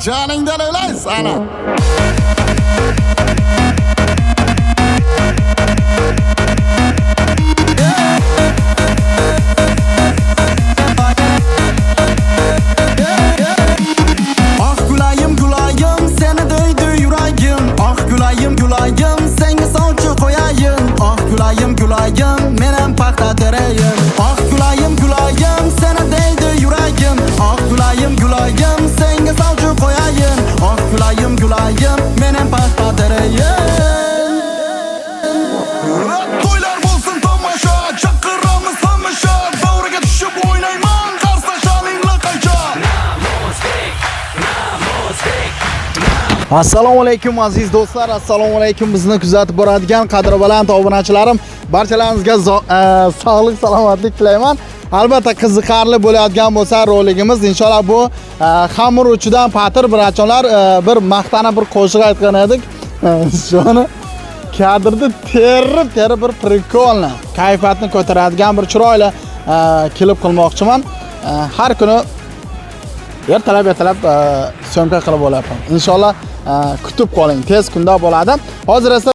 Joningdan o'lay sani. Ah gulayim gulayim, seni deydi yuragim. Ah gulayim gulayim, senga sovchi qo'yayin. Ah gulayim gulayim, men ham paxta terayin. Ah gulayim gulayim, seni deydi yuragim. Ah gulayim gulayim, senga sovchi qo'yayin. Ah gulayim gulayim, men ham paxta terayin. To'ylar bo'lsin tomosha, chaqiramiz hamisha. Davraga tushib o'ynayman, qarsa shaling laqaycha. Assalomu alaykum, aziz do'stlar, assalomu alaykum bizni kuzatib boradigan qadri baland obunachilarim. Barchalaringizga sog'lik, salomatlik tilayman. Albatta qiziqarli bo'layotgan bo'lsa roligimiz, inshaalloh bu xamir uchidan patir birajonlar, bir maqtanib bir qo'shiq aytgan edik. Shuni kadrni terib terib bir прикольно kayfiyatni ko'taradigan bir chiroyli klip qilmoqchiman. Har kuni ertalab ertalab syomka qilib bo'lyapman. Inshaalloh kutib qoling, tez kunda bo'ladi. Hozir esa